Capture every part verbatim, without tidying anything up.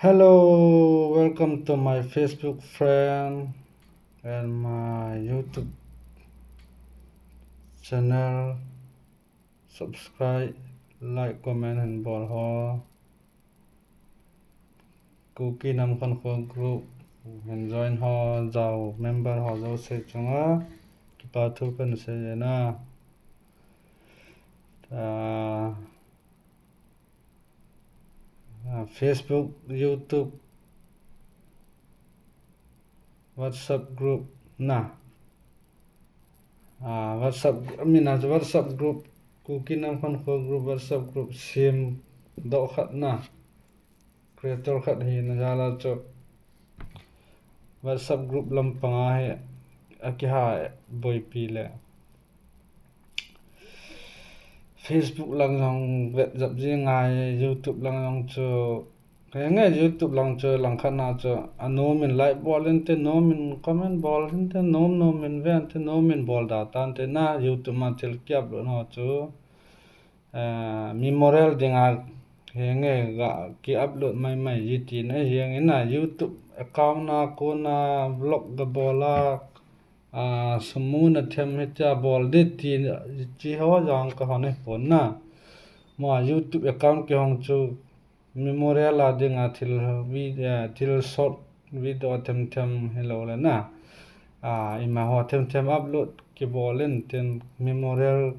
Hello, welcome to my Facebook friend and my YouTube channel. Subscribe, like, comment hin bol ho. Kuki Nam Khankho group hin join ho, jao member ho jouse chunga kipa thu kahin sei e na. Ah, ah, Facebook, YouTube, WhatsApp group na. Ah, WhatsApp, mina WhatsApp group, Kuki Nam Khankho group, WhatsApp group semdoh khat na. Creator khat hina jal a chu WhatsApp group lampanga hi akiha boipi le. Facebook lang jong vet jap ji ngai, YouTube lang jong chu. Henge YouTube lang chu langkhat na chu anom in like bol inte, nom in comment bol inte, nom nom in ve inte, nom in bol da tante na YouTube ma thil ki upload ho chu. Eh, memorial dinga henge ga ki upload mai mai ji tina henge na YouTube account na kona vlog ga bol a, ah, sum muna them hitia bol di ti, ti ho jong kahon hipon na. Mo YouTube account kihong chu memorial a dinga thil vi-, eh, thil short video them them hilou le na. Ah, ima ho them them upload kibol in tin memorial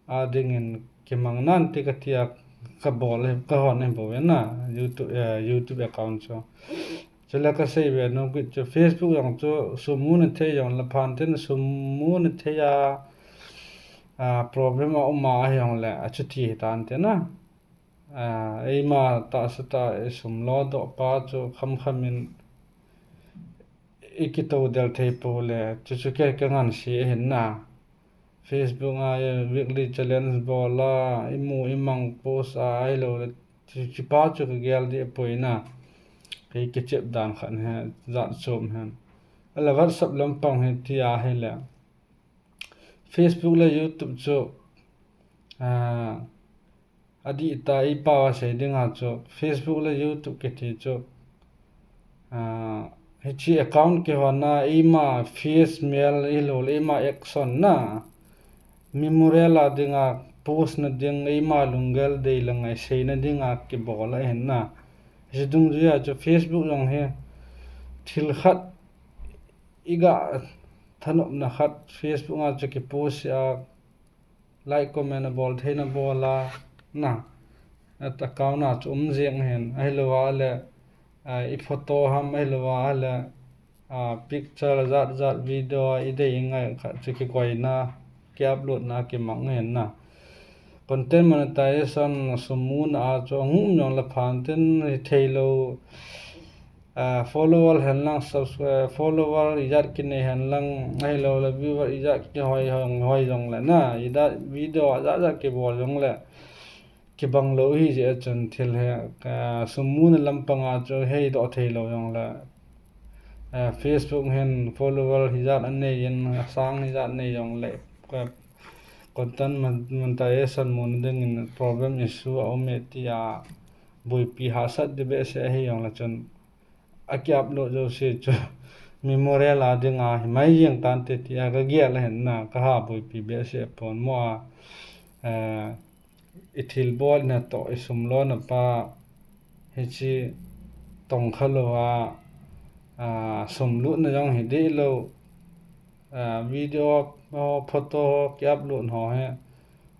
a dingin kimang nan ti katia kabol hi, kahon hi bou ve na YouTube, eh, YouTube account chu. Chule kasei ve nom kit chu Facebook jong chu sum muna thei jong le phan tin sum muna thei a, ah, problem a um a ahi jong le achuti hi tante na. Ah, eima tahsa tah i sum lodoh pa chu khamkham in i kito del thei pou le, chuchu kei ka ngansi ahin na. Facebook a weekly challenge bol a, i mu i mang post a, ahilou le, chu, chupa chu ka gel di apoi na. Kei kichep dan khat he, jat chom hen. Ala WhatsApp lampang hi ti ahile. Facebook le YouTube chu, ah, adih ta i pao a sei dinga chu Facebook le YouTube kiti chu, ah, hichi account kihon a ima face mel ilou le ima action na memorial a dinga post na ding ima lunggel dei le ngai seina dinga kibol ahin na. Hichi dungjuia chu Facebook jong hi thil khat i ga thanopna khat Facebook a chu kipost a, like comment a bol theina bol a, na, at account a chu um jeng hen, ahilou a le, ah, i photo ham, ahilou a le, ah, picture jat jat video a i dei i ngai khat chu kikoina, ki upload na kimang hen na. Content monetization sum muna a chu ahung um jong le phan tin hi theilou, ah, follower hen lang, subscribe, follower ijat kinei hen lang, ahilou le viewer ijat kihoi hoi, hoi jong le na, ijat video jat jat kibol jong le kibang lou hi jeh a chun thil hi, ah, sum muna lampang a chu heidoh theilou jong le, ah, Facebook hin follower hijat anei in, asang hijat nei jong le, ah, content mon-, monetization muna dingin problem issue a um e tia boipi hahsat di behseh ahi jong le chun aki upload jouse chu memorial a dinga hi mai jeng tante tia ka gel ahin na, ka ha boipi behseh pon mo a, eh, i thilbol na toh i sum lona pa hichi tongkha lou a, ah, sum lutna jong hi dei lou, ah, video ho, photo ho ki upload ho hi,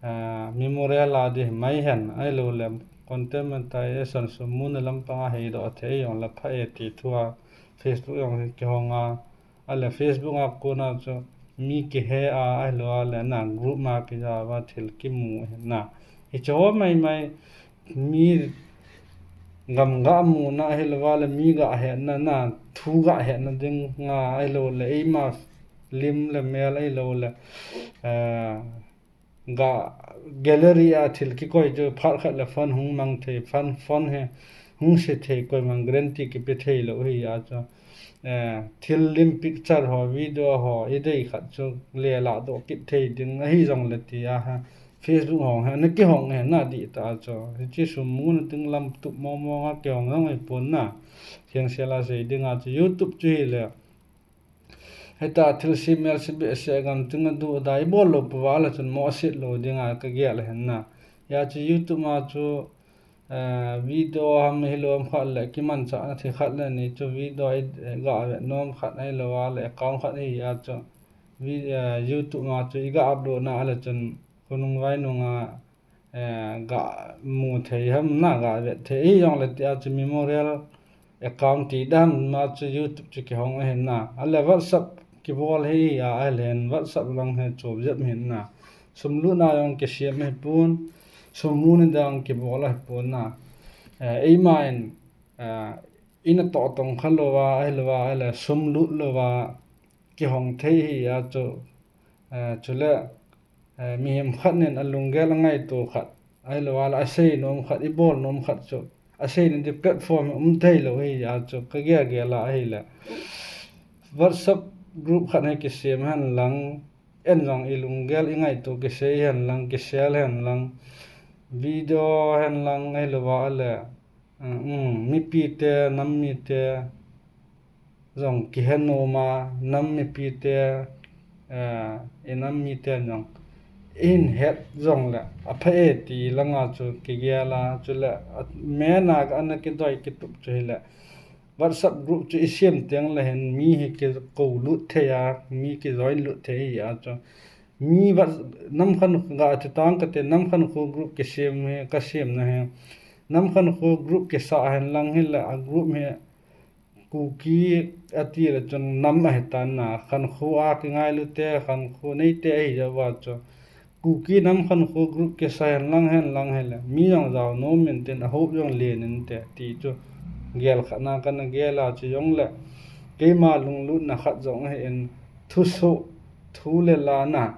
ah, memorial a di mai hen, ahilou le content monetization sum muna lampang a heidoh thei jong le pha e ti thu a Facebook jong hi kihong a, ahile Facebook a kona chu mi kihe a, ahilou a le na group ma kija uva thil kimu ahin na. Hiche ho mai mai mi gam ga muna ahilou a le mi ga hetna na, thu ga hetna dinga ahilou le eima lim le mel ahilou le, eh, ga gallery a thil kikoi chu phat khat le phone hung mang thei, phone, phone hi hung se thei, koiman guarantee kipe theilou hi a chu. Eh, thil lim picture ho, video ho, i dei khat chu le ladoh kit thei ding ahi jong le tia ha. Facebook hong hi ana kihong hi na, dihtah a chu. Hiche sum muna ding lam tup mong mong a kihong jong hi pon na. Thengsel a sei ding a chu YouTube chu hile, hitia thilse melse behseh, gamtinga duhda ibol lou pova ahile chun mohset lou dinga kagel ahin na. Hia chu YouTube a chu, eh, video ham hilou ham khat le kimanchahna thei khat le ni chu video i, eh, ga vet nom khat ahilou a le account khat hi a chu vi-, eh, YouTube a chu iga upload na ahile chun khonung vainunga, eh, ga mu thei ham na, ga vet thei hijongle tia chu memorial account ti dan ma chu YouTube chu kihong ahin na. Ahile WhatsApp kibol hi a, ahile hin WhatsApp lang hi chom jep hin na. Sum lutna jong kisem hi pon, sum muna ding kibol ahi pon na. Eh, eima in, eh, ina toh tong kha louva, ahilou a, ahile sum lut louva kihong thei hi a chu, eh, chule, eh, mihem khat nin alunggel angaito khat, ahilou a le asei nom khat, ibol nom khat chu, asei nom ding platform um thei lou hi a chu, kagel gel a ahile. WhatsApp group khat hi kisem hen lang, en jong ilunggel ingaito kisei hen lang, kisel hen lang, video hen lang, ahilou a le, um, um, mipite, nam mite, jong kihe nom a, nam mipite, eh, inam mite jong, ihin het jongle, apha e ti langa chu kigel a, chule, a, mena ana kidoi kitup chu hile, WhatsApp group chu isem teng le hin mi hi kikou lut thei a, mi kijoin lut thei hi a chu. Mi va-, nam khankho ga ti tang kate, nam khankho group kisem hi, kasem na hi. Nam khankho group kisa hen lang hile, a group hi Kuki ati le chun nam ahi tan na, khankho a kingailu te, khankho nei te ahi jeh uva chu. Kuki nam khankho group kisa hen lang hen lang hile, mi jong jao nom in tin, a hope jong len inte ti chu gel khat na kana gel a chu jongle, keima lunglutna khat jong ahin, thusoh, thu le la na,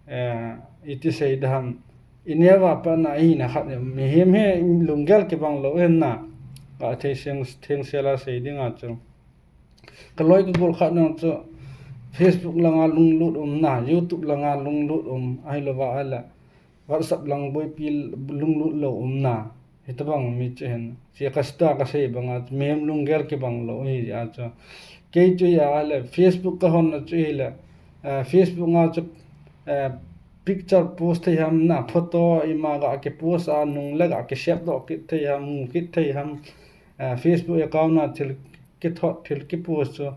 eh, iti sei ding ham, ineva pat na ahina khat, mihem hi lunggel kibang lou ahin na, a thei seng, thengsel a sei ding a chu. Kaloi kagol khat jong chu Facebook langa lunglut um na, YouTube langa lunglut um, ahilou va ahile WhatsApp lang boipi lunglut lou um na. Hitobang mi chu hin, chia ka sta kasei banga chu, mihem lunggel kibang lou hi a chu. Kei chu ahile Facebook kahonna chu hile, eh, Facebook a chu, eh, picture post thei ham na, photo ima ga kipost a nung le ga kisep doh kit thei ham, mu kit thei ham, eh, Facebook account a thil kithot, thil kipost chu,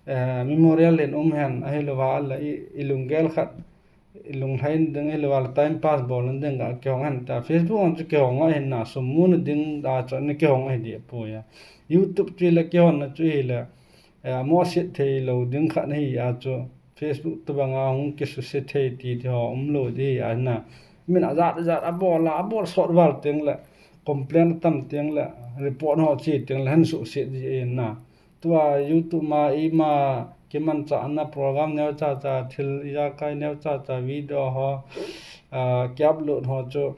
eh, memorial in um hen, ahilou va le i, ilunggel khat, ilunglhai ding, ahilou va le time pass bol ding ga kihong hen ta. Facebook a chu kihong ahin na, sum muna ding a chu ana kihong ahi deh poi a. YouTube chu le kihonna chu hile, eh, mohset thei lou ding khat hi a chu. Facebook tobanga hung kisuse thei ti ti ho um lou ding hi a na. Min ajat ajat abol a, abol sot val teng le, complain atam teng le, report ho che teng le, hin suhset ding ahi na. Tua YouTube ma ima kimanchahna program neocha cha, thil ijakai neocha cha video ho, ah, ki upload ho chu,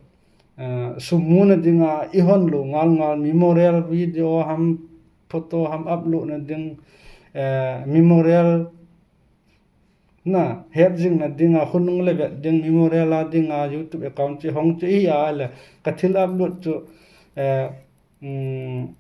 ah, sum muna dinga ihon lou ngal ngal, memorial video ham, photo ham upload na ding, eh, memorial na, het jing na dinga, khonung le vet ding, memorial a dinga YouTube account chu hong chu hi a le, ka thil upload chu, eh, um,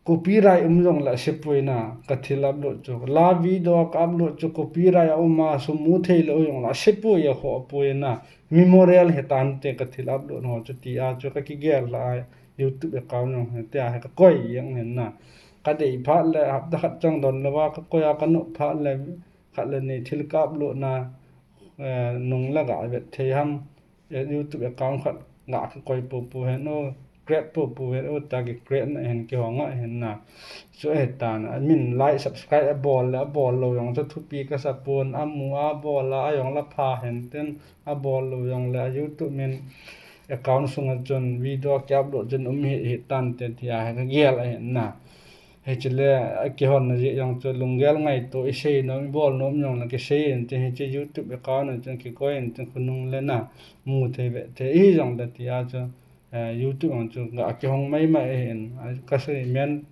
copyright um jongle asepoi na, ka thil upload chu. La video ka upload chu copyright a um a, sum mu thei lou jongle asepoi, akhoh poi na, memorial hi tante ka thil upload ho chu ti a chu ka kigel lha a, YouTube account jong hi tia hi ka koi jeng hin na. Ka dei phat le, hapta khat chang don louva ka koi a, ka nop phat le, khat le ni thil ka upload na, eh, nung le ga vet thei ham, eh, YouTube account khat ga kikoi popo hen o, create popo hen o, tia ki create na hin kihong ahin na. Chu ahi tan, a min like, subscribe abol le abol lou jong chu thupi kasa pon, amu abol a, ajong le pha hen tin, abol lou jongle a YouTube min account sunga chun video ki upload chun um hi, hi tante tia hi ka gel ahin na. Hiche le, akihonna jeh jong chu lunggel ngaito, isei nom, ibol nom jongle kisei in tin, hiche YouTube account a chun kikoi in tin, khonung le na, mu thei vet thei ihi jongle tia chu, eh, YouTube jong chu ga kihong mai mai ahin, a, kasei men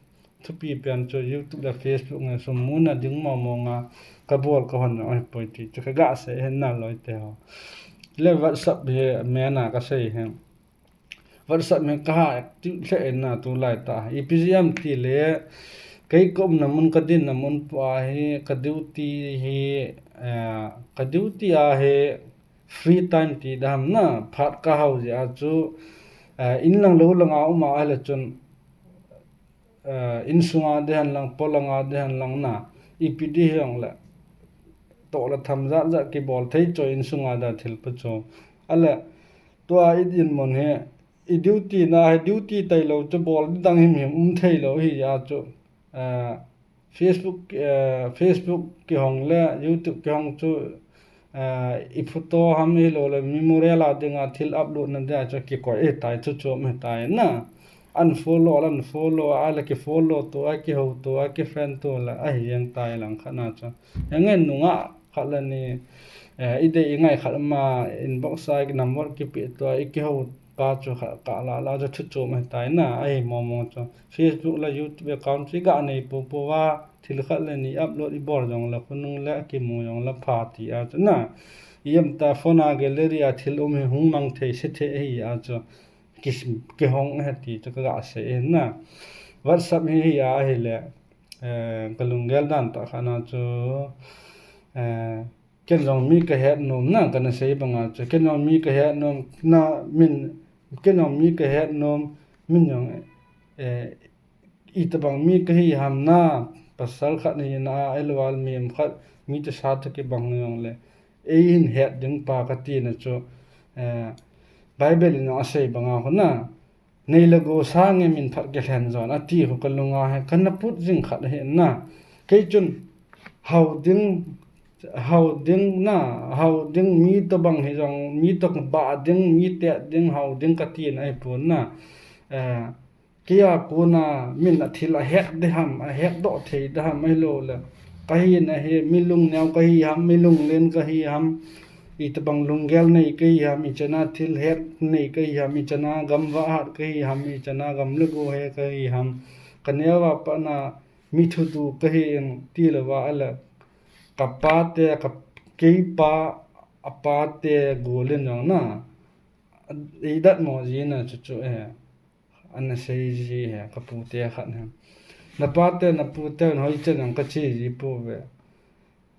thupi pen chu YouTube le Facebook nge sum muna ding mong mong a kabol kahon jong ahipoi ti chu ka ga sei ahin na loi te ho. Le WhatsApp hi main a kasei hi. WhatsApp hi kaha active lheh in na tulai tah. Ipi jeh ham tile, kei kaumna mun, kadinna mun pua hi, ka duty hi, eh, ka duty a hi free time ti ding ham na, phat kahao jeh a chu, eh, in lang lou langa um a ahile chun, eh, insunga ding hen lang, polanga ding hen lang na, ipi ding hijongle, toh le tham jat jat kibol thei chu insunga dia thil pa chu. Ale, tua i dinmun hi, i duty na hi, duty tailou chu bol ding dang himhim um theilou hi a chu, eh, Facebook, eh, Facebook kihong le YouTube kihong chu, eh, i photo ham hilou le memorial a dinga thil upload na dia chu kikoi ahitai, chu chu ahitai na. Unfollow, unfollow, ale kifollow to, a kiho to, a kifriend to le ahi jeng tai lang khat na chu. Henge nungah khat le ni, eh, i dei i ngai khat ma inbox a number kipe to, i kiho pa chu khat kah la la chu thu chu ahitai na, ahi mong mong chu. Facebook le YouTube account chu i ga nei popo va, thil khat le ni upload i bol jongle, khonung le kimu jongle pha ti a chu na. I em ta phone a gallery a thil um hi hung mang thei se thei ahi a chu. Ki, kihong ahi ti chu kaga sei ahi na. WhatsApp hi hi a ahile, eh, ka lunggel dan tah khat na chu, eh, ken jong mi kahet nom na, kana sei banga chu, ken jong mi kahet nom na, min, ken jong mi kahet nom, min jong, eh, itobang mi kahi ham na, pasal khat hina a, ahilou le mihem khat, mi toh sa toh kibang jongle, ei hin het ding pa kati na chu, eh, Bible in jong asei banga khu na, nei le gou sange min phat kilhen jon ati khu ka lunga hi kana put jing khat ahi na. Kei chun hao ding, hao ding na, hao ding mi tobang hi jong, mi toh bah ding, mi tet ding, hao ding kati na ahipon na. Eh, kei a kona min a thil ahet ding ham, ahet doh thei ding ham, ahilou le kahina hi mi lungneo kahi ham, mi lunglen kahi ham, itobang lunggel nei kahi ham, ichan a thil het nei kahi ham, ichan a gam vahat kahi ham, ichan a gam le go he kahi ham, ka neo a pat na mi thudu kahi in ti lou va ale, ka pa te, ka, kei pa, a pa te gol in jong na, i dat mo ji na chu chu e. Ana sei ji he, ka pu te khat he. Na pa te, na pu te, hoi chen jong ka che ji pouve.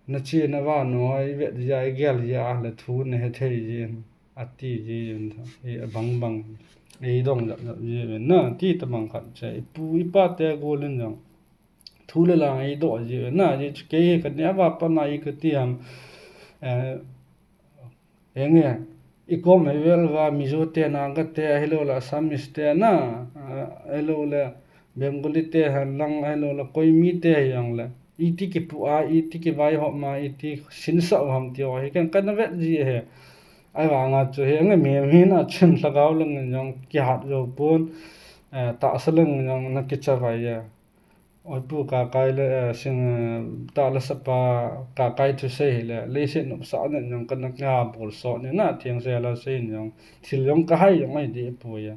Na che na vannoi vet ji a, i gel ji a le thu na he thei ji in, ati ji in, i bang bang, i dong jap jap ji in, na ti tabang khat che, i pu, i pa te gol in jong. Thu le la i doh ji in, na, ji chu kei he ka neo a pat na i kati ham, eh, Henge, i kom hi vel va Mizo te, Naga te, ahilou le Assamese te na, ah, ahilou le Bengali te hen lang, ahilou le koi mi te hi jong le. Iti kipu a, iti kivaihop ma, iti sinsah u ham ti ho hi ken kana vet ji he. Ahivanga chu henge, mihem hina chun lhagao lang in jong kihat jou pon, eh, tahsa lang in jong na kichavai e. Oi pu Kakai le, eh, sing, eh, tah le sapa Kakai thusei hile, leiset nopsah nen jong kana kiha bol sot ni na, theng sela sei in jong, thil jong ka hai jong ahi deh poi a.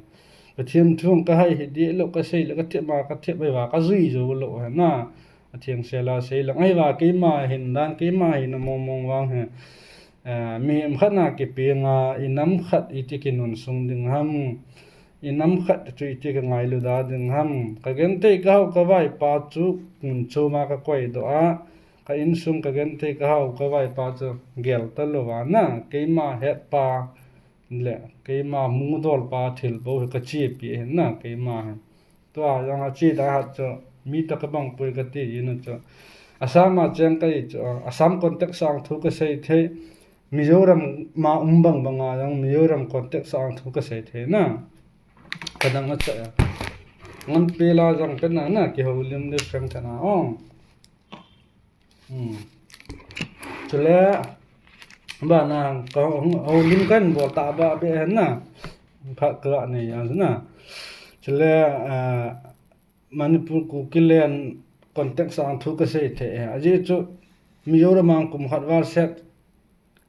Pathen thu jong ka hai hi deh lou, ka sei le ka thep ma, ka thep ahi va, ka jui jou lou he na. A theng sela sei lang ahi va, keima hin dan, keima hina mong mong vang he. Eh, mihem khat na kipeng a, i nam khat iti kinun sung ding ham. I nam khat chu iti kingailu da ding ham. Ka genthei ka hao ka vaipa chu mun chom a ka koi doh a. Ka insung ka genthei ka hao ka vaipa chu gel talou va na. Keima hetpa le keima mudol pa thil bou hi ka chepi ahi na keima hi. Tua jong a che da hat chu mi toh ka bang poi ka ti in chu. Assam a cheng ka hi chu. Assam contact sang thu ka sei thei. Mizoram ma um bang banga jong Mizoram contact sang thu ka sei thei na. Ka dang a cha. Ngan pe la jong ka na na kihoulim le friend ka na ong. Hmm. Chule, ba na ka houlim kan bol ta ba be hen na. Pha ka nei a na. Chule, ah, Manipur Kuki land contact sang thu ka sei thei. Ajeh chu Mizoram a kum khat val set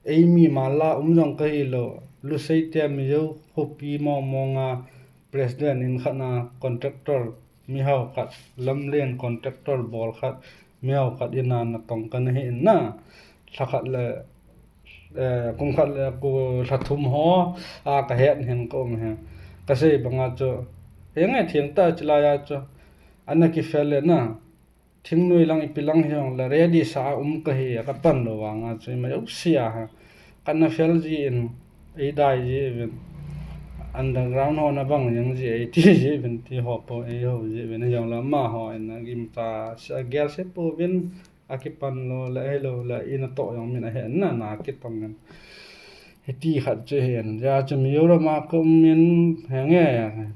Eimi mala um jong ka hi lou, Lusei te Mizo khopi mong mong a president in khat na contractor mihao khat, lamlen contractor bol khat, mihao khat in a natong ka na hi in na, lha khat le Eh, kum khat le kum lha thum ho a ka het hin ka um hi. Ka sei banga chu, henge thengtah chilai a chu ana kifel le na, thingnoi lang ipi lang hijongle ready sa a um ka hi a, ka pan lou vanga chu ima jouse a ha. Kana fel ji in, ei dai ji uvin. Underground ho na bang jeng ji, ei ti ji uvin, ti ho po ei ho ji uvin, hijongle amaho in a gimcha sa gel se pouvin, akipan lou le, ahilou le, ina toh jong min ahe na, na kitong in. Hiti khat chu hin, ja chu Mizoram a ka um in, henge,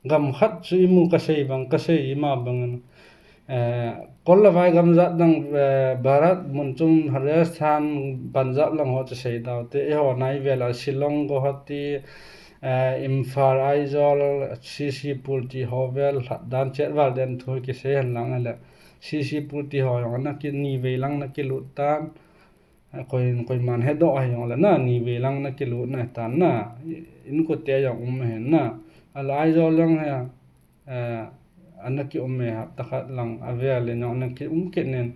gam khat chu imu ka sei bang, ka sei ima bang in, eh, kol le vai gam jat dang, eh, Bharat mun chom Rajasthan, Punjab lang ho chu sei dau te, eiho nai vel a Shillong, Guwahati, eh, Imphal, Aizawl, C C Pur ti ho vel, lhat dan chet val den thu kisei hen lang le, C C Pur ti ho jong ana ki ni vei lang na kilut tan. Koi, koiman hedoh ahi jongle na, ni vei lang na kilut na tan na, inkote jong um ahin na. Ala Aizawl jong hi, eh, ana ki um e, hapta khat lang avel in jong ana ki um kit in.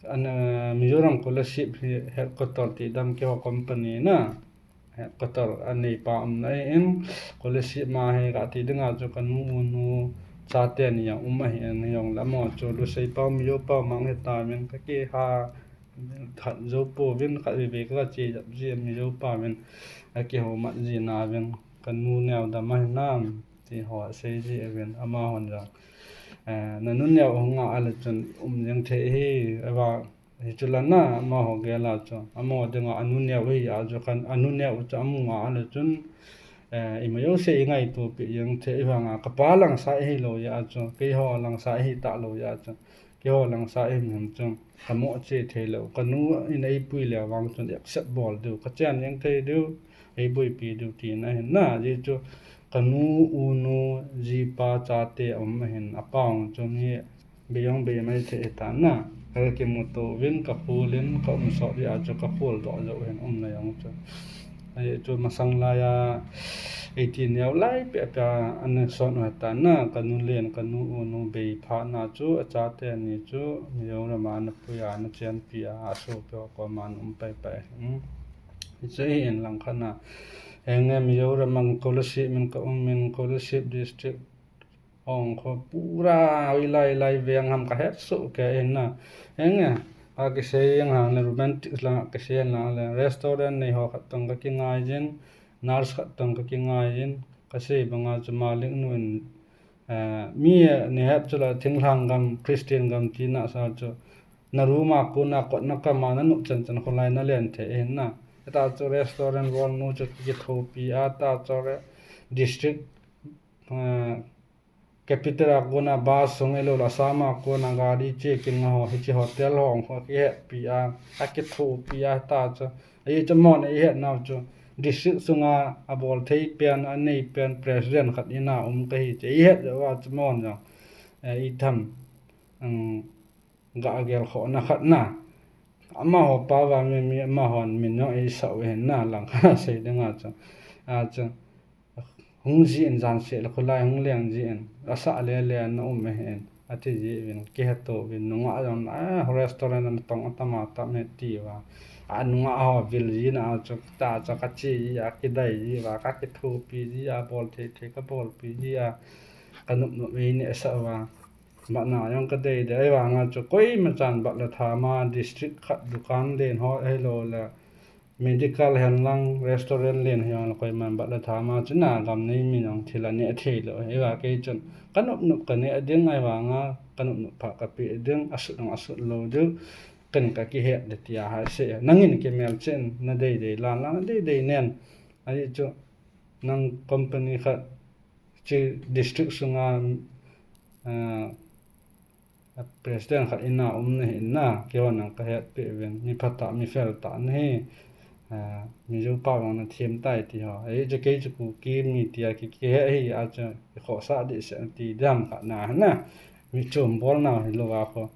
Ana Mizoram Scholarship hi headquarter ti dam keiho company na headquarter a neipa umna in, scholarship ma hi kati dinga chu kanu unu chate ni jong um ahin, hijongle amaho chu Lusei pau Mizo pau mang hitauvin, ka kiha khat jou pouvin, khat vei vei ka che jap ji, Mizo pauvin akiho mat ji nauvin, kanu neo dam ahi nam ti ho asei ji uvin, amahon jong, eh, nanu neo hung ngah ale chun um jeng thei hi, ava, hichu la na, amaho gel a chu, amaho dinga anu neo hi a chu, kan anu neo chu amu ngah ale chun, eh, ima jouse ingaito pi jeng thei, ivanga kapa lang sa hilou jeh a chu, keiho lang sa hita lou jeh a chu, keiho lang sa ihi ham chu, kamo che thei lou, kanu in eipui le vang chun accept bol diu, kachen jeng thei diu, eiboipi diu tina ahin na, ajeh chu kanu, unu, jipa, chate um ahin, apao chu mi bei jong bei mai thei hitan na, ka kimuto uvin, ka khol in, ka um sot jeh a chu ka kholdoh jou hin umna jong chu. Ajeh chu masang lai a, eighteen neo lai pehpeh a ana son u hitan na, kanu len, kanu unu bei phat na chu, achate ni chu Mizoram a ana pui a, ana chenpi a, asopi ho koma ana um paipai. Hmm. Hichu hi in langkhat na, henge Mizoram a Kolasib min ka um in, Kolasib district hung kho pura hoilai lai veng ham kahet soh kei in na. Henge, akisei jeng hang le romantic lang kisei lang le restaurant nei ho khat tong ka kingai jin, nurse khat tong ka kingai jin, kasei banga chu Malik nu in, eh, mi, eh, nei het chu la thinglhang gam, Christian gam tina sa chu, na room a kona kotna kama na nop chan chan kholai na len thei ahin na. Hita chu restaurant bol nu chu kithopi a, ta chu re-, district, eh, capital a kona bus sung ahilou le Assam a kona gari che kinga ho, hiche hotel ho, ho kihetpi a, akithopi a, hita chu. Ajeh chu amahon eihet nau chu district sunga abol thei pen, anei pen president khat ina um kahi chu eihet jeh uva chu amahon jong, eh, itham, um, ga gel khohna khat na. Amaho pao va mi, mi, amahon min jong eisah u ahin na, langkhat a sei dinga chu. Achu, hung ji in jan seh le kholai hung leng ji in, asah le le na um ahin, ati ji uvin, kiheto uvin, nungah jong, ah, restaurant ana tong atam atam e ti uva. A nungah ho vil ji na chu, ta chu kache ji a, kidai ji uva, kakithopi ji a, bol thei thei kabolpi ji a, kanop nop eineh sah uva. Batna jong kadei dei, ahivanga chu koima chan bat le tham a district khat dukan len ho ahilou le medical hen lang restaurant len hijongle koiman bat le tham a chu na gam nei mi jong thil aneh thei lou. Ahiva kei chun kanop nop kaneh ding, ahivanga kanop nop pha kapeh ding, asut jong asut lou diu, ken kakihet le tia hai se. Nangin kimel chen nadei dei lan lang, nadei dei nen. Ajeh chu nang company khat chu district sunga, ah, president khat ina um nahi na, keihon nang kahetpeh uvin, mi phatah, mi feltah nahi, ah, Mizo pao jong nathem tai ti ho. Ajeh chu kei chu Kuki mi tia ki, kihe hi a chu, ikhohsah dehset nati dam khat na, na, mi chom bol nau hilou a kho.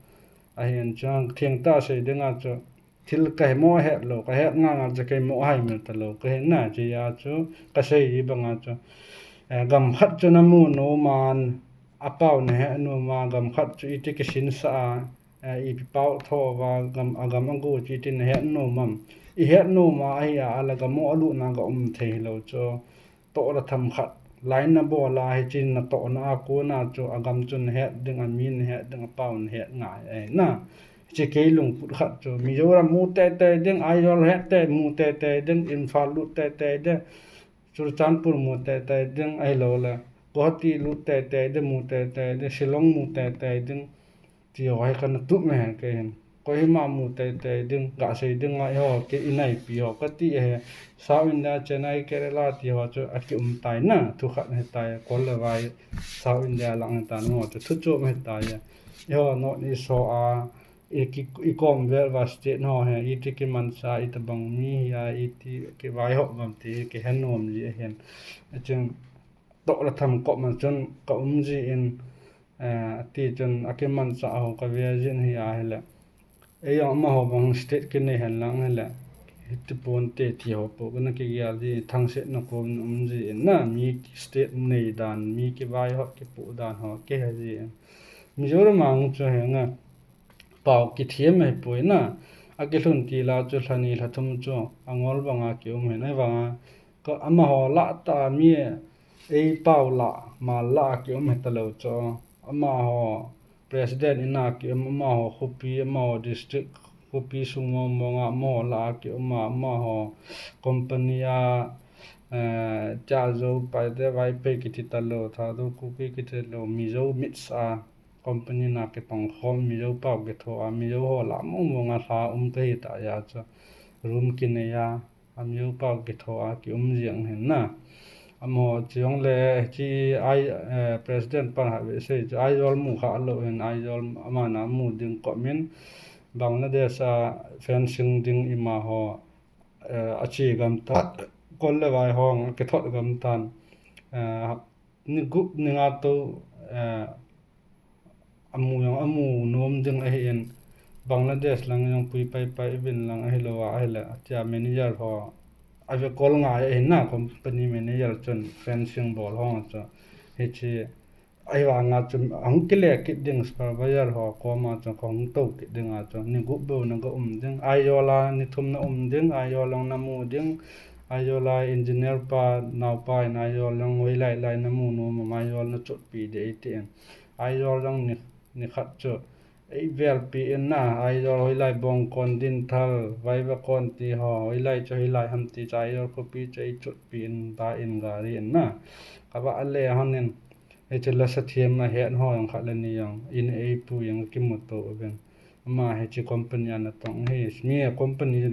Ahin chuan thengtah sei dinga chu, thil kahe mo het lou, kahet nga nga chu keimo haimil talou kahi na, chea chu kasei ji banga chu, eh, gam khat chu namu nom a, apao nahet nom a, gam khat chu iti kisinsah a, eh, ipi pao tho uva, gam, agam ago chu iti nahet nom am. ihet nom a ahi a, ala gam u alutna ga um thei hilou chu. Toh le tham khat line na bol a, hiche natohna a kona chu agam chu nahet ding, ami nahet ding, apao nahet ngai ahi na. Hiche kei lungput khat chu Mizoram mu teitei ding, Aizawl het tei mu teitei ding, Imphal lut teitei ding, Churachandpur mu teitei ding, ahilou le Guwahati lut teitei ding, mu teitei ding, Shillong mu teitei ding, ti ho hi kana tup me hen kei hin. Kohima mu teitei ding, gasei ding a, eiho kei inaipi ho kati ahi. South India, Chennai, Kerala ti ho chu akium tai na, thu khat hitai, kol le vai South India lang hitan ho chu thu chom hitai. Eiho North East ho a, i ki, i kom vel va state ho hi, iti kimansa, itobang mi hi a, iti kivaihop gam ti kihen nom ji ahin. Achun, toh le tham kop ma chun ka um ji in, eh, ati chun akimansa ho ka ve jin hi ahile. Eijong amaho bang state kinei hen lang hile, hiti ponte ti ho po kana kigel ji, thangsetna kom um ji in na, mi state nei dan, mi kivaihop kipoh dan ho kihe ji in. Mizoram a hung chu henga pao kithem ahipoi na, akilhun til a chu lha ni lha thum chu angol banga kium hin, ahivanga ka amaho lah tah a mi ei pao lah, mal lah a kium hitalou chu, amaho president in a kium, amaho khopi, amaho district khopi sung mong mong a amaho lah a kium a, amaho company a, eh, Tiazo, Paite, Vaiphei kiti talou, Thadou, Kuki kiti talou, Mizo mix a company na kitong khom, Mizo pao kitho a, Mizo ho lah mong mong a lha um kahi tah jeh a chu room kinei a, a Mizo pao kitho a kium jeng hin na. Amaho chule hiche ai, eh, president pan khat vei sei chu Aizawl mu kha lou hin, Aizawl amana mu ding kom in, Bangladesh a fencing ding ima ho, eh, ache gam tan, kol le vai ho akithot gam tan, eh, ni gup ni nga tou, eh, amu jong amu nom ding ahin, Bangladesh lang jong pui pai pai uvin lang ahilou a, ahile atia manager ho ave kol ngai ahin na, company manager chun fencing bol ho chu. Hiche ahivanga chu ahung kile kit ding, supervisor ho koma chu kahung tou kit ding a chu, ni gup bou na ga um ding, Aizawl a ni thum na um ding, Aizawl lang na mu ding, Aizawl a engineer pa naopa in Aizawl lang hoilai lai na mu nom am, Aizawl na chotpi ding eitin. Aizawl lang ni, ni khat chu eivelpi in na, Aizawl hoilai Bongkon, Dinthal, Vaivakon ti ho, hoilai chu hoilai ham ti chu Aizawl khopi chu eichotpi in, ba in, gari in na. Kava ale hon in, hiche lasa thiam a het ho jong khat le ni jong in eipu jong kimuto uvin. Ama hiche company a natong hi, mi a company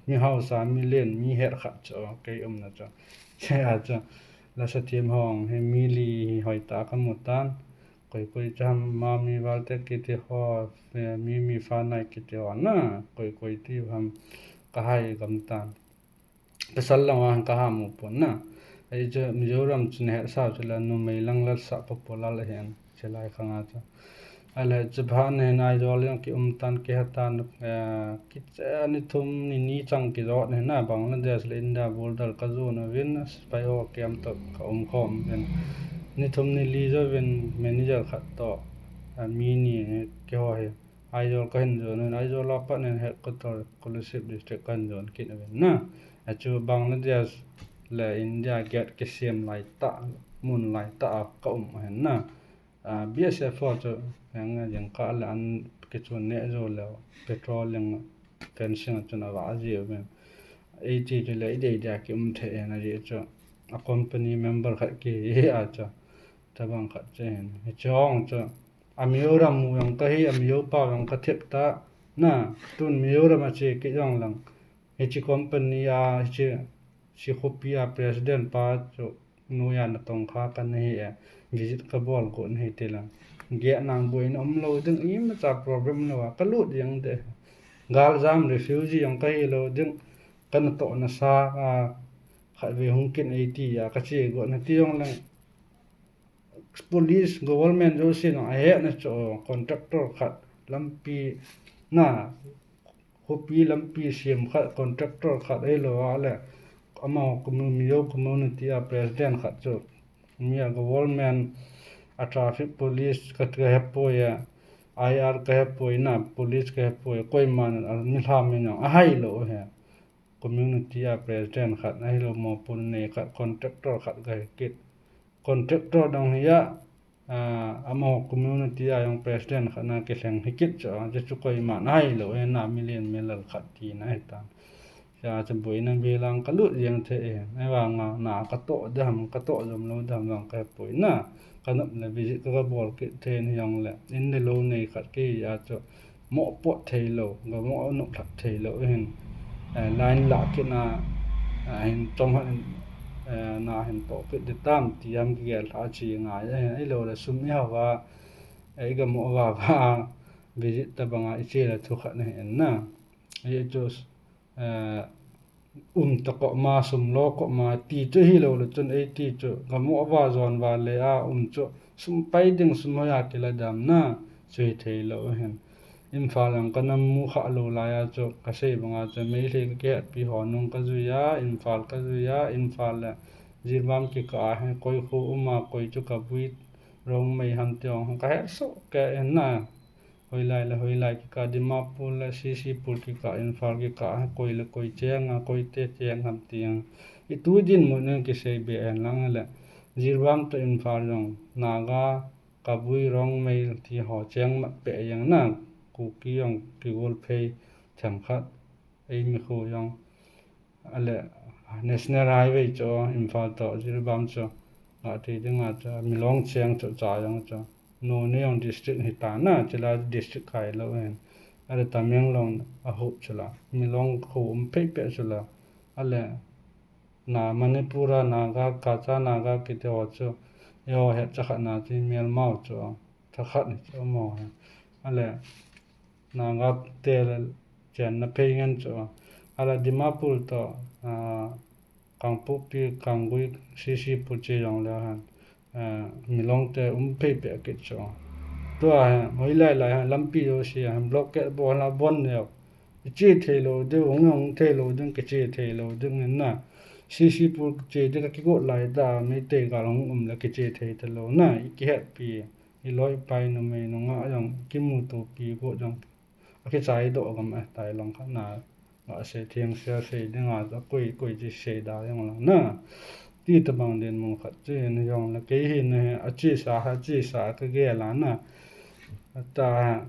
mi hausa, mi len, mi het khat chu kei umna chu. Hiche a chu lasa thiam ho hi mi li hi hoitah a kamu tan. Koi koi chu ham, Mami Valte kiti ho, eh, Mimi Fanai kiti ho na, koi koi ti ham, kahai gam tan. Pasal lang a kaha mu pon na. Hiche Mizoram chu nahet sau chu le numei lang la sa po po lal ahin, hiche lai khang a chu. Ahile chuphat hin Aizawl jong kium tan, kihe tan, eh, kiche ni thum ni ni chang kijot hin na, Bangladesh le India border kajon uvin, sepai ho camp toh kaum khom uvin. Ni thum ni li jouvin manager khat toh, eh, mi ni keiho hi Aizawl kahin jon uvin, Aizawl a pat hin headquarter Kolasib district kahin jon kit uvin na. Achu Bangladesh le India gate kisem lai tah, mun lai tah a kaum ahin na. Ah, B S F ho chu, heng, jingkah le an kichun neh jou leu, patrolling, fencing a chun ava ji uvin. Eiti chu le, idei dia kium thei ahin ajeh chu. A company member khat kihi a chu. Tabang khat chu hin. Hiche hung chu. A Mizoram mu jong kahi, a Mizo pao jong kathep ta. Na, tun Mizoram a che kit jong lang. Hiche company a, hiche, hiche khopi a president pa chu noiya natong kha kana hi e, visit kabol got nahi ti lang. Geh nang boina umlou ding, imacha problem lou a, kalut jeng de. Galjam refugee jong kahilou ding, kanatohna sa a, khatvei hung kin eiti a, kache got nahi ti jong lang. Police, government jousen ahetna chu, contractor khat, lampi na, khopi lampi sem khat, contractor khat ahilou a le, amaho commu-, Mizo community a president khat chu, mi a government a traffic police ka, kahepoi a, I R kahepoi na, police kahepoi, koiman a, nilham in jong ahailou ahi. community a president khat, ahilou mopohna nei khat, contractor khat kahi kit. Contractor dang hi a, ah, amaho community a jong president khat na kilheng hi kit chu, chuchu koiman ahilou, eh, na milen milal khat tina ahitan. Hiche chu boina bilang kalut jeng thei e. Ahivanga na katoh ding ham, katoh jom lou ding ham jong kahepoi na. Kanop le visit ka, kabol kit thei in hijongle, in le lou nei khat kahi a chu, moh pot thei lou, gamoh nop lhah thei lou hin, eh, line lah kit na, eh, hin chom hat in, eh, na hin toh kit ding tam ti ham kigel lha chi ngai, eh, ahilou le sum ihava, eh, igamoh vava, visit tabanga iche le thu khat nahi in na. Hichu, eh, um ta koma, sum lo koma, ti chu hilou le chun, eiti chu, gamoh va jon va le a um chu, sum pai ding, sum hoi a kila dam na, chu hithei lou hin. Imphal jong kana mu kha lou lai a chu, kasei banga chu, Meitei kakihetpi ho nung kajui a, Imphal kajui a, Imphal le Jiribam kikah a hi, koi kho um a, koi chu Kabui, Rongmei ham ti jong kahet soh kei in na. Hoilai le hoilai kikah, Dimapur le CCpur kikah, Imphal kikah, koi le koi cheng a, koite cheng ham ti a. Itu dinmun in kisei be hen lang le. Jiribam toh Imphal jong, Naga, Kabui, Rongmei ti ho cheng mat peh jeng na, Kuki jong kigol phei themkhat, eimi kho jong. Ale, National Highway chu, Imphal toh Jiribam chu, ngah thei dinga chu, Milong cheng chu, cha jong chu. Noney jong district hita na, chule district kailou hin. Ale, Tamenglong a hup chula. Milong kho um phei peh chula. Ale, na Manipur a Naga, Kacha Naga kiti ho chu, eiho hetcha khat na chu, Melmao chu, thakhat ni chu, mo. Ale, Naga te le chenna phei ngen chu. Ale Dimapur toh, ah, Kangpokpi, Kanggui, CCpur che jong le hen, ah, Milong te um phei peh kit chu. Tua hi, hoilai lai hen, lampi jouse hen, blockade bol a bon neo. Iche thei lou ding, hung hung thei lou ding, kiche thei lou ding in na. CCpur che ding kakigot lai tah, Meitei gal hung um le kiche thei talou na, ikihetpi. Iloi ipai numei nungah jong kimutopi got jong akichai doh gam ahitai, lang khat na, gasei theng sia sei dinga, akoi koi chi sei da jong lang na. Ti tabang dinmun khat chu hin jong le kei hin hi, achesa ha, achesa kagel a na. Ata ha,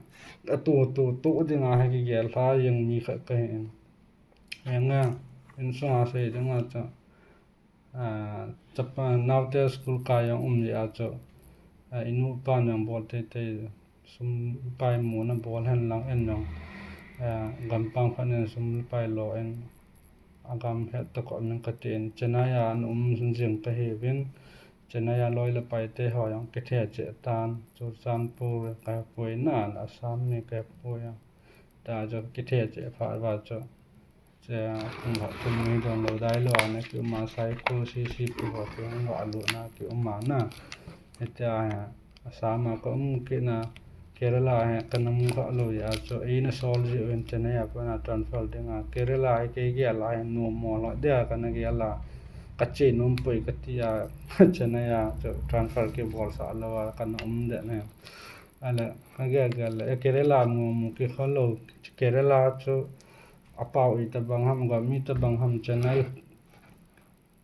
atu tu tu dinga hi kigel lha jeng mi khat kahin. Henga, insunga sei dinga chu. Ah, chapa naote school kai jong um jeh a chu, ah, inu ipan jong bol teitei, sum pai muna bol hen lang en jong, ah, gampang khat in sum pai lo in, agam het tokah min katin, Chennai a ana um jing kahiuvin, Chennai a loi le pai te ho jong kithe cheh tan, Churachandpur kahepoi na, Assam mi kahepoi a, ta chu kithe cheh phat uva chu. Che, kum khat kum ni don lou dai lou a na kium a, Saikul CCpur ho chu, nga lut na kium a na. Hitia hi, Assam a kaum kit na, Kerala hi kana mu kha lou jeh a chu, eina sol jeh uvin Chennai a kona transfer dinga. Kerala hi kei gel a hi nom mo lou dia kana gel a. Kache nom poi kati a, Chennai a chu transfer kibol sah lou a kana um de na. Ale, kagel gel le, eh, Kerala mu mu kikha lou, Kerala chu, apao itobang ham, gam itobang ham, Chennai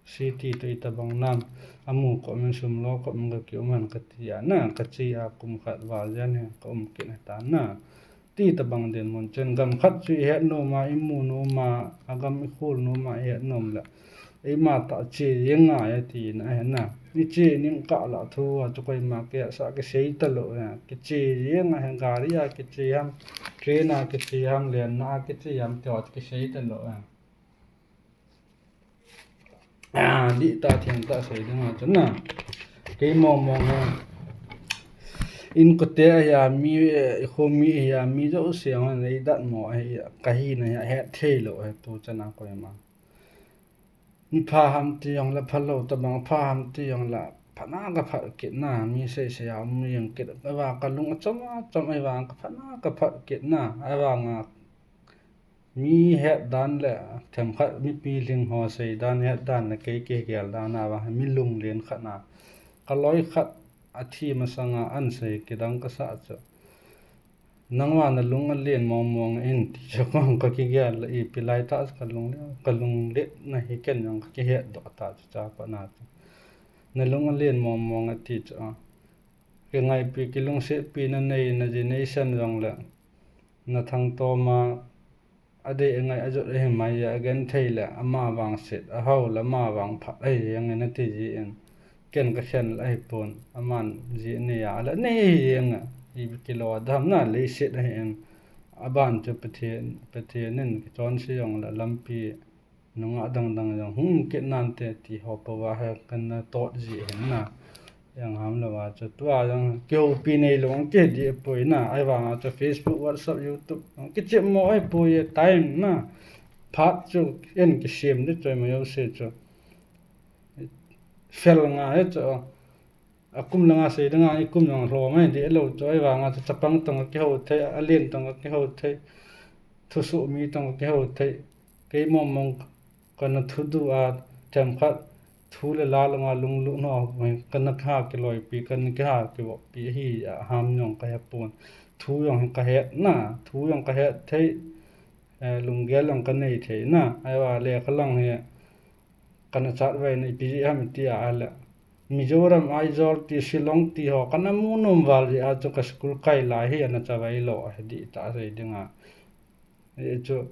city toh itobang nam, amu kop in sum lo kop in kakium hen kati a na, kache a kum khat val jen hi kaum kit ahitan na. Ti tobang dinmun chen, gam khat chu ihet nom a, imu nom a, agam ikhol nom a, ihet nom le, eima tah che jeng ngai ati na ahi na. Iche ning kah lah thu a chu koima kihetsah kisei talou a, kiche jeng ahi, gari a kiche ham, train a kiche ham, lenna a kiche ham ti ho chu kisei talou a. Ah, dihtah thengtah sei dinga chu na. Kei mong mong hi. Inkote ahi a mi, eh, ikhomi ahi a mi jouse hon eidatmo ahi a, kahina hi ahet thei lou ahi tuchan a koima. Mi pha ham ti jong le phalou tobang, pha ham ti jong le phatna kaphat kit na, mi sei sei a um jeng kit. Ahivang kalung achom achom ahivang kaphatna kaphat kit na, ahivang a Mi het dan le themkhat mipi lhing ho sei dan het dan le kei kigel dan a vang hi mi lunglen khat na. Ka loi khat a thi masang a an sei kidang ka sah chu. Nangma nalung alen mong mong in ti chu kong kakigel le ipi lai tah chu kalung le, kalung le na hi ken jong kakihet doh tah chu chapa na chu. Nalung alen mong mong ati chu a. Kingaipi kilungsetpi nanei na generation jong le. Nathangtom a adei angai ajot ahi mai a, agenthei le ama vang set, ahao le ama vang phat ahi jeng in ati ji in. Ken kakhen le ahipon, aman ji anei a, ale anei ahi jeng a. Ipi kilo dam na leiset ahi in. Aban chu Pathen, Pathen in kichonse jong le lampi nungah dang dang jong hung kit nante ti ho pova he kana tot ji hin na. Jong ham lova chu tua jong kihoupi neilou ang kidih poi na. Ahivanga chu Facebook, WhatsApp, YouTube jong kichep mo ahipoi e time na. Phat chu en kisem ding choi ma jouse chu. Fel nga e chu. Akum langa sei dinga ikum jong lhom ahi dih lou chu ahivanga chu chapang tong kakihou thei, alen tong kakihou thei, thusoh mi tong kakihou thei. Kei mong mong kana thudu a themkhat thu le la langa lunglut ho kana kiha kiloipi, kana kiha kivoppi ahi a ham jong kahepon. Thu jong hi kahet na, thu jong kahet thei, eh, lunggel jong kanei thei na. Ahivang lekha lang hi kana chat vai na ipi jeh ham iti a le. Mizoram, Aizawl ti, Shillong ti ho kana mu nom val jeh a chu ka school kai lai hi ana chavai lou ahi dih tah sei dinga. Hichu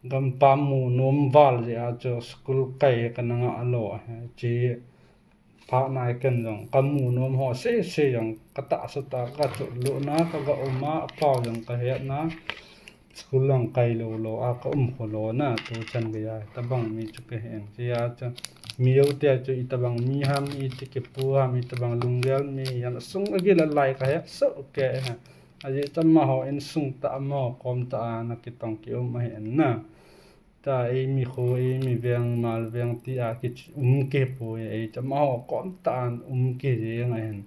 gampam mu nom val jeh a chu school kai kana ngah lou ahi. Chi phat nai ken jong kamu nom ho sese jong katahsa tah a kachot lou na, kaga um a, apao jong kahet na. School jong kai lou lou a kaum kho lou na, tuchan geiya tabang mi chu kahi in. Chia chu, mi jouse a chu itobang mi ham, iti kipu ham, itobang lunggel mi ham, asung agil alai kahet soh kei e. Ajeh chu amaho insung tah, amaho kom tah a ana kitong kium ahi in na. Tua eimi kho, eimi veng, mal veng ti a kium kipoi, ei chu amaho kom tah a um kijeng ahin.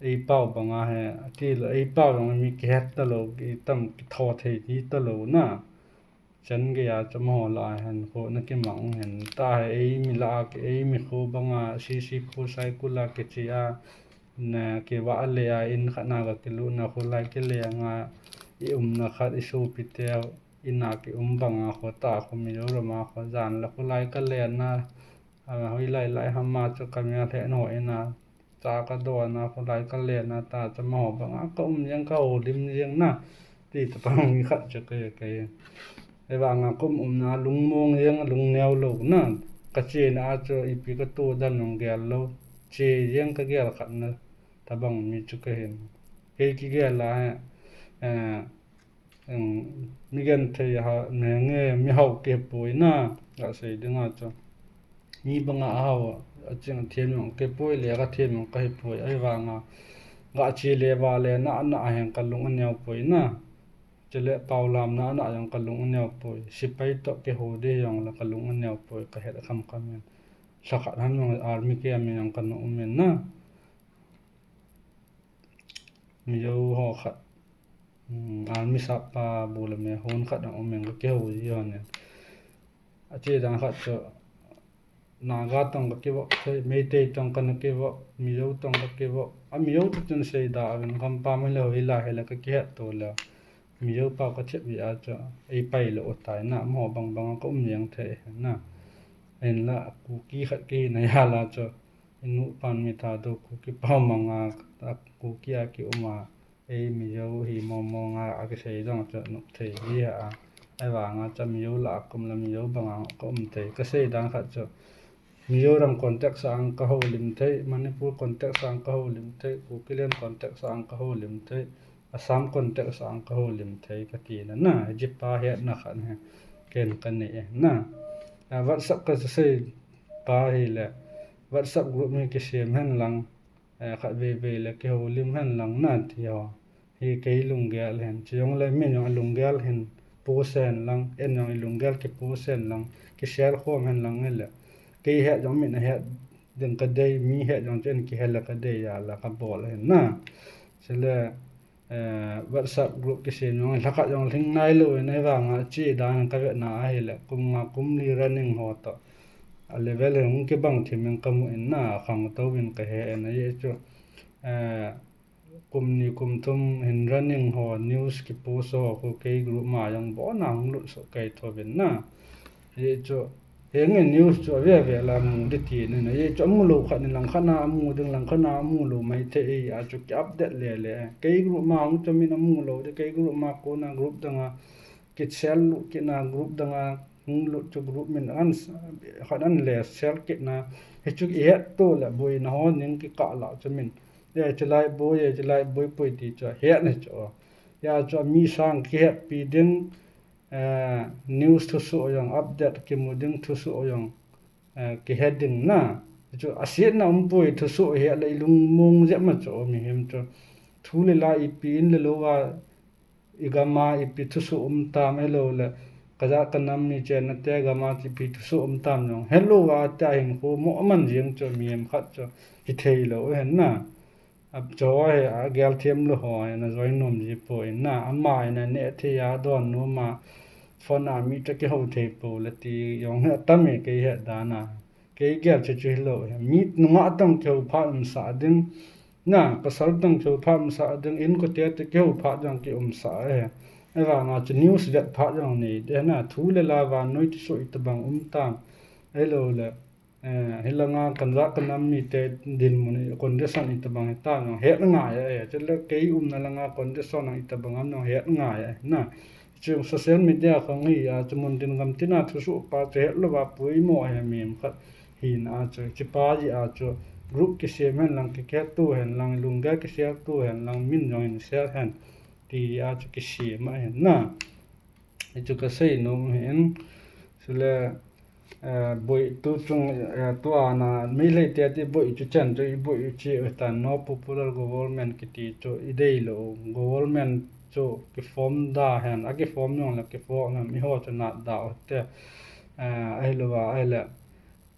Eipao banga hi, atile eipao jong mi kihet talou, kitam kitho thei ti talou na. Chan geiya chu amaho lah a hin kho na kimang hin. Tua hi eimi lah a ki, eimi kho banga, C C kho Saikul a kiche a, na kivah le a, in khat na kakilutna kholai kilenga, i umna khat i sopite, in a kium banga kho tah a kho Mizoram a kho jan le kholai kalen a, a, hoilai lai ham a chu kamel he in ho in a, cha kadon a, kholai kalen a, tua chu amaho banga kaum jeng, kahoulim jeng na, ti tabang mi khat chu kahi, kahi. Ahivanga kaum umna lungmong jeng, lungneo lou na, kachena a chu ipi katoh dan jong gel lou, che jeng kagel khat na, tabang mi chu kahin. Kei kigel a hi, eh, mi genthei a ha, mi nge, mi hao kipoi na, gasei dinga chu. Mi banga ahao, aching athem jong kipoi, lekha them jong kahipoi, ahivanga gache le vale na, na ahin kalung aneo poi na. Chule paolamna na jong kalung aneo poi. Sepai toh kihou ding jong le kalung aneo poi, kahet kham kham in. Lhakhat ham jong army camp in jong kana um in na. Mizo ho khat, army sap pa bu le me hon khat jong um in kakihou ji hon in. Ache dan khat chu Naga tong kakivop thei, Meitei tong kana kivop, Mizo tong kakivop. A Mizo toh chun seida uvin, gampam hile hoilai hile kakihet to le. Mizo pao kachep ji a chu eipailou utai na, amaho bang banga kaum jeng thei na. Hinla Kuki khat kahina jal a chu, inu pan mi thado Kuki pao manga, Kuki a kium a, ei Mizo hi mong mong a, akisei jong chu nop thei hi a. Ahivanga chu Mizo lah a kaum le Mizo banga kaum thei. Kasei dan khat chu, Mizoram context a jong kahoulim thei, Manipur context a jong kahoulim thei, Kukiland context a jong kahoulim thei, Assam context a jong kahoulim thei katina na, hiche pa hetna khat hi ken kanei e na. WhatsApp kasei pa hile, WhatsApp group hi kisem hen lang, khatvei vei le kihoulim hen lang na ti ho. Hi kei lunggel hin, chujongle min jong alunggel hin post hen lang, en jong ilunggel kipost hen lang, kishare khom hen lang hile. Kei het jong min ahet ding kadei, mi het jong chu en kihe le kadei a la kabol ahin na. Chule, WhatsApp group kisem jong lhakhat jong lhing nailou in ahivanga che dan kavetna ahile, kum nga kum li running ho toh a level hi hung kibang thim in kamu in na, khangtou in kahe in ahi chu. kum ni kum thum hin running ho news kipost ho khu kei group ma jong bon a hung lut soh kei tho vin na. Hichu, henge news chu ave ave la mu di ti ni na. Hichu amu lou khat ni lang khat na amu ding lang khat na amu lou mai thei a chu ki update le le. Kei group ma hung chu min amu lou di kei group ma kona group dang a ki share lut kit na group dang a hung lut chu group min an khat an le share kit na. Hichu i het to le boina ho ning ki kah la chu min. Ye chu lai boi, ye chu lai boi poi ti chu het ni chu. Ya chu mi sang ki het pi ding, eh, news thusoh jong, update kimu ding thusoh jong, eh, ki het ding na. Chu a siet na um poi thusoh het le i lung mong jep ma chu mi hem chu. Thu le la ipi in le lou va i gam a ipi thusoh um tam, ahilou le ka jat ka nam mi chenna te gam a ipi thusoh um tam jong het lou va tia hin khu mo aman jeng chu mi hem khat chu hi thei lou hen na. A chu he a gel them lou ho he na join nom ji poi na, ama he na ne thei a don nom a phone a mi chu kihou thei po le ti jong he tam e kei he dan a. Kei gel chu chu hilou he. Mi nungah tang kihou phat umsah ding. Na, pasal tang kihou phat umsah ding, inkote te kihou phat jong ki umsah e. Ahivang a chu news vet phat jong nei de na, thu le la vannoi thusoh itobang um tam. Ahilou le, eh, hilanga kan jat kan nam mite dinmun condition itobang hitam jong het ngai e. Chule kei umna langa condition jong itobang am jong het ngai e. Na, Chu social media khong hi a, chu mun tin gam tin a thusoh pa chu het lou va poimo ahi, mi khat hina a chu, chu pa ji a chu group kisem hen lang, kikhet tu hen lang, lunggel kishare tu hen lang, min jong hin share hen ti a chu kisem ahi na. Hichu ka sei nom hin, chule, eh, boi tu chung, eh, tua na, Meitei te ti boi chu chan chu i boi u chi u tan, no popular government kiti chu i dei lou, government chu ki form da hen, a ki form jong le ki form hen, i ho chu nat da u te, eh, ahilou va, ahile,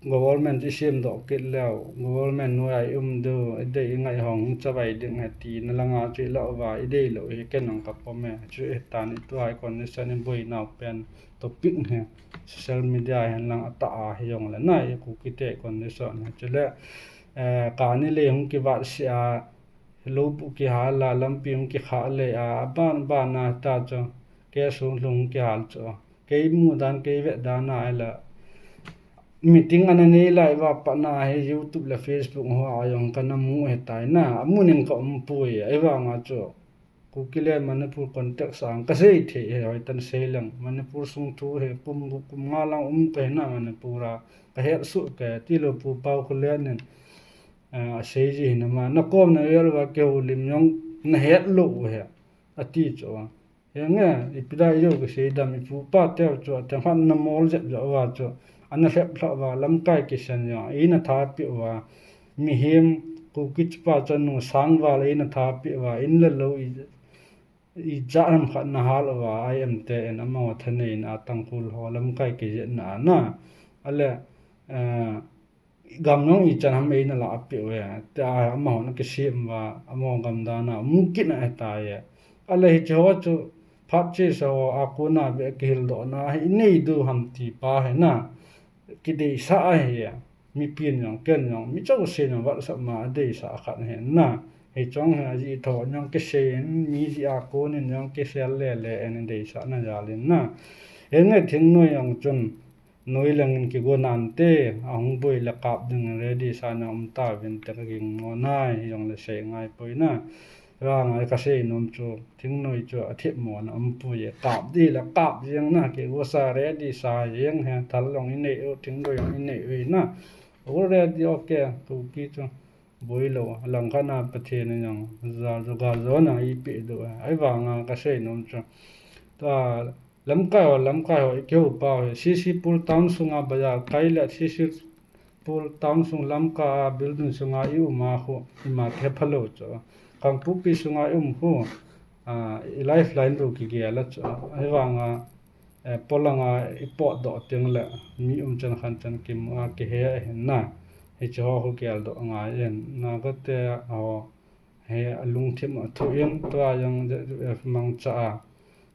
government i sem doh kit leu, government noi a i um diu, i dei i ngai hong chavai ding he ti na langa chu i la uva, i dei lou hi ken jong ka pom e, chu hi tan i tua i condition i boi nau pen topic hi social media hen lang a ta a hi jong le na i Kuki te condition hi. Chule, eh, kani le hung kivat sia, lubuk kihal a, lampi hung kikhah le a, aban ban a ta chu, ke sung lung kihal chu. Kei mu dan, kei vet dan a la. Meeting ana nei lai va pat na hi YouTube le Facebook ho a jong kana mu he tai na, amu ning ka um poi, ahivang a chu. Kuki le Manipur context a ka sei thei he, hoi tan sei leng. Manipur sung thu he, kum, kum nga lang um ka he na Manipur a. Ka het suh ke, ti lou Pu Pau Khullen in, eh, a sei ji hin ama. Na kom na vel va ke holim jong na het lou he. A ti chu. Henge, ipi dai jo ka sei dam i pu pa teu chu, a teng han na mol jep jo va chu. Ana hlep hlap va, lamkai kisan jo, i na tha pi va. Mihem, Kuki chu pa chu nu sang va le i na tha pi va, in le lou i, i ja ram khat na hal va, ai em te en ama tha nei na Tangkhul ho lamkai ki jet na na. Ale, eh, gam jong i chan ham ei na la a pe ve. Te a amaho na kisem va, amaho gam dan a, mu kit na e ta ye. Ale hiche ho chu, phat che sa ho, a kona be kihil doh na, hi nei du ham ti pa he na. Kideisah ahi e. Mipin jong, ken jong, mi chausen jong, WhatsApp ma, a deisah khat he na. Hi chong he, a ji tho jong kisei in, mi ji a kon in jong kisel le le, en deisah na jal in na. He nge thingnoi jong chun, Noi leng in kigo nante, ahung boi le kap ding ready sa na um ta vin te ka ging ngo nai, hi jong le sei ngai poi na. Ra ngai ka sei nom chu, thingnoi chu a thip mo na um poi e, kap di le kap jeng na, kigo sa ready sa jeng he, thal jong i nei u, thingnoi jong i nei u na. U ready okay, Kuki chu boi lou, lang khat na Pathen in jong, ja jo ga jo na i pe do, ahivang a ka sei nom chu. Ta, Lamkai ho, lamkai ho, i keu pau hi. C C Pur town sunga bazar kai le, C C Pur town sung lamkai a building sunga i um a khu, ima the phalou chu. Kangpokpi sunga i um khu, a, i lifeline lu kigel a chu. Ahivanga, eh, polanga i potdoh teng le, mi um chan khan chan kimu a kihe ahin na. Hiche ho khu geldoh ngai in. Naga te ho, He a lungthim a thu in, tua jong Z U F mangcha a,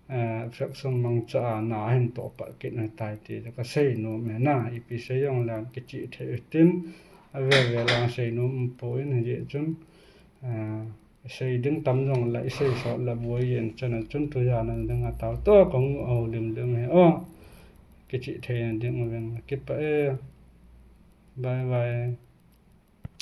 eh, faction mangcha a, na hin toh pat kit na tai ti, ka sei nom e na, ipi sei jong le kichih thei tin, a ve ve lang sei nom poi in, hijeh chun, eh, Sei ding tam jongle isei sot le boi jen chan a chun tujan a ding a tao to kong u a lim lim hi o. Kichih theina ding uvin kipah e. Bye bye.